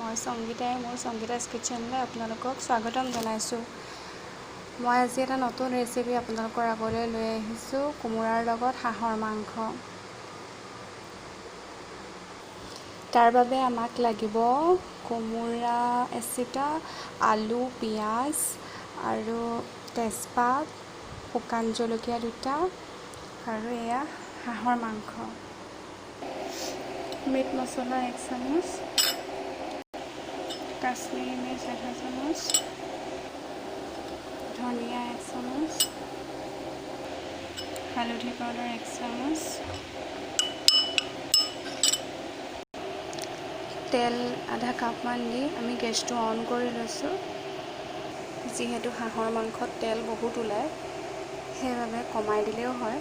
মই সংগীতাই মোৰ সংগীতাছ কিটচেনলৈ আপোনালোকক স্বাগতম জনাইছোঁ। মই আজি এটা নতুন ৰেচিপি আপোনালোকৰ আগলৈ লৈ আহিছোঁ, কোমোৰাৰ লগত হাঁহৰ মাংস। তাৰ বাবে আমাক লাগিব কোমোৰা এচিটা, আলু, পিঁয়াজ আৰু তেজপাত, শুকান জলকীয়া দুটা আৰু এয়া হাঁহৰ মাংস। মিট মছলা 1 চামুচ, কাশ্মীৰী মিৰ্চ আধা চামুচ, ধনিয়া 1 চামুচ, হালধি পাউডাৰ 1 চামুচ, তেল আধা কাপমান দি আমি গেছটো অন কৰি লৈছোঁ। যিহেতু হাঁহৰ মাংসত তেল বহুত ওলায়, সেইবাবে কমাই দিলেও হয়।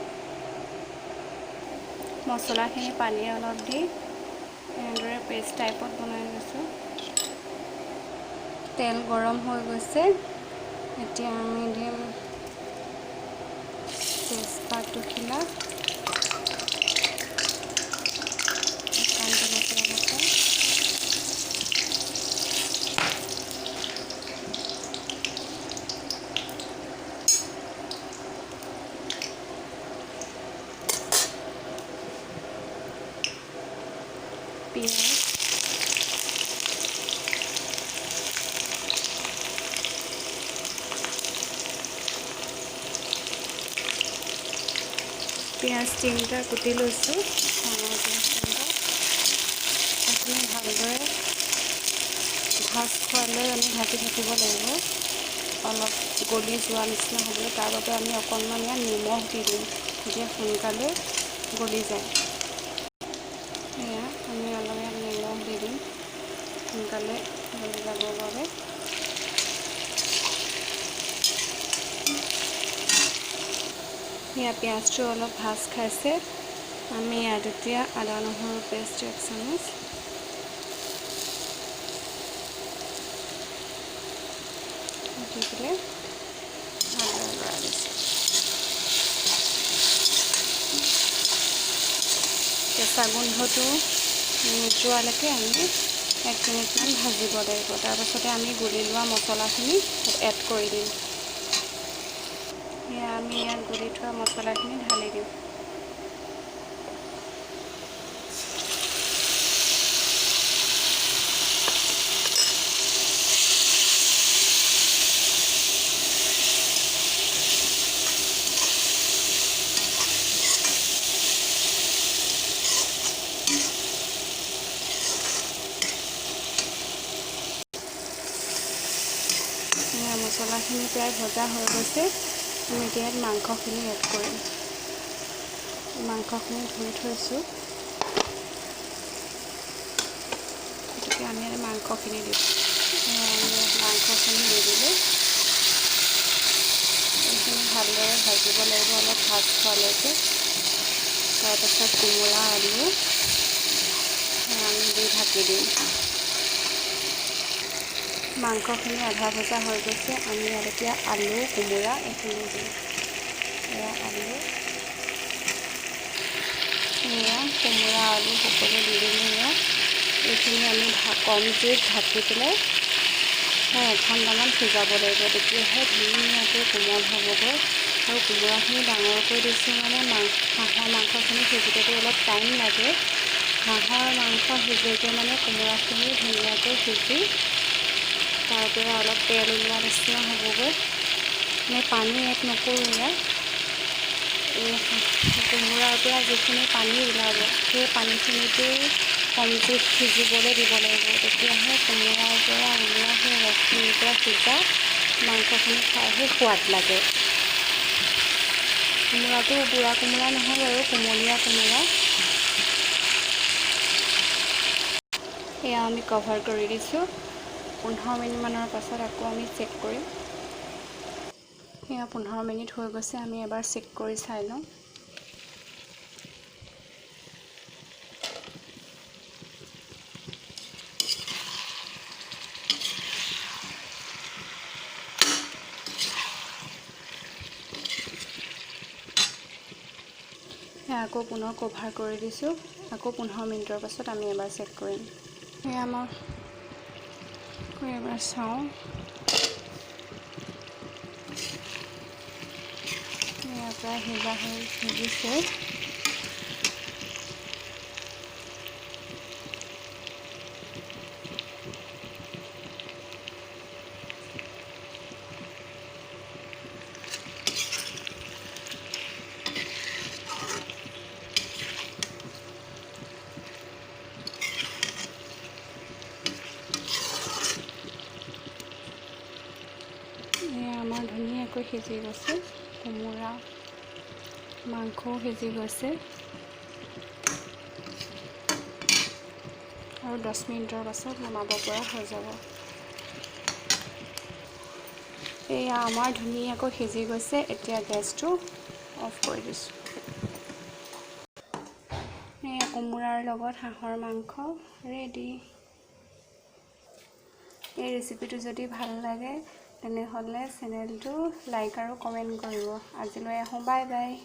মছলাখিনি পানী অলপ দি এনেদৰে পেষ্ট টাইপত বনাই লৈছোঁ। তেল গৰম হৈ গৈছে, এতিয়া আমি দিম তেজপাত দুখিলা, শুকান জলকীয়া দুটা, পিঁয়াজ, পিঁয়াজ 3টা কুটি লৈছোঁ, ডাঙৰ পিঁয়াজ 3টা। সেইখিনি ভালদৰে ভাজ খোৱালৈ আমি ভাজি থাকিব লাগিব, অলপ গলি যোৱা নিচিনা হ'বলৈ। তাৰ বাবে আমি অকণমান ইয়াত নিমখ দি দিম, তেতিয়া সোনকালে গলি যায়। এয়া আমি অলপ ইয়াত নিমখ দি দিম সোনকালে গলি যাবৰ বাবে। এয়া পিঁয়াজটো অলপ ভাজ খাইছে, আমি ইয়াত এতিয়া আদা নহৰু পেষ্ট 1 চামুচ, দি পেলাই ভালদৰে লৰাই দিছোঁ। কেঁচা গোন্ধটো নোযোৱালৈকে আমি 1 মিনিটমান ভাজিব লাগিব। তাৰপাছতে আমি গুলি লোৱা মছলাখিনি এড কৰি দিম। এয়া আমি ইয়াত গুলি থোৱা মছলাখিনি ঢালি দিম। মছলাখিনি প্ৰায় ভজা হৈ গৈছে। আমি এতিয়া ইয়াত মাংসখিনি এড কৰিম। মাংসখিনি ধুই থৈছোঁ, গতিকে আমি ইয়াত মাংসখিনি দিম। আমি ইয়াত মাংসখিনি দি দিলোঁ। এইখিনি ভালদৰে ভাজিব লাগিব অলপ ভাজ খোৱালৈকে। তাৰপাছত কোমোৰা, আলু আমি দি ঢাকি দিম। মাংসখিনি আধা ভজা হৈ গৈছে, আমি ইয়াত এতিয়া আলু, কোমোৰা এইখিনি দিম। এয়া আলু, এয়া কোমোৰা, আলু সকলো দি দিলোঁ। এয়া এইখিনি আমি কম জুইত ঢাকি পেলাই 1 ঘণ্টামান সিজাব লাগিব, তেতিয়াহে ধুনীয়াকৈ কোমল হ'বগৈ। আৰু কোমোৰাখিনি ডাঙৰকৈ দিছোঁ মানে হাঁহৰ মাংসখিনি সিজোঁতেতো অলপ টাইম লাগে। হাঁহৰ মাংস সিজোঁতে মানে কোমোৰাখিনি ধুনীয়াকৈ সিজি তাৰ পৰা অলপ তেল ওলোৱা নিচিনা হ'বগৈ। আমি পানী এড নকৰোঁ ইয়াত। এই কোমোৰাৰ পৰা যিখিনি পানী ওলাব সেই পানীখিনিতেই কম জুইত সিজিবলৈ দিব লাগিব, তেতিয়াহে কোমোৰাৰ পৰা ওলোৱা সেই ৰসখিনিৰ পৰা সিজা মাংসখিনি খাইহে সোৱাদ লাগে। কোমোৰাটো বুঢ়া কোমোৰা নহয় বাৰু, কোমলীয়া কোমোৰা। এয়া আমি কভাৰ কৰি দিছোঁ। 15 মিনিটমানৰ পাছত আকৌ আমি চেক কৰিম। এয়া 15 মিনিট হৈ গৈছে, আমি এবাৰ চেক কৰি চাই লওঁ। এয়া আকৌ পুনৰ কভাৰ কৰি দিছোঁ। আকৌ 15 মিনিটৰ পাছত আমি এবাৰ চেক কৰিম। এয়া আমাৰ এবাৰ চাওঁ। এয়া প্ৰায় সিজা হৈ সিজিছে। এয়া আমাৰ ধুনীয়াকৈ সিজি গৈছে, কোমোৰা মাংসও সিজি গৈছে। আৰু 10 মিনিটৰ পাছত নমাব পৰা হৈ যাব। এয়া আমাৰ ধুনীয়াকৈ সিজি গৈছে। এতিয়া গেছটো অফ কৰি দিছোঁ। এয়া কোমোৰাৰ লগত হাঁহৰ মাংস ৰেডি। এই ৰেচিপিটো যদি ভাল লাগে তেনেহ'লে চেনেলটো লাইক আৰু কমেণ্ট কৰিব। আজিলৈ আহোঁ, বাই বাই।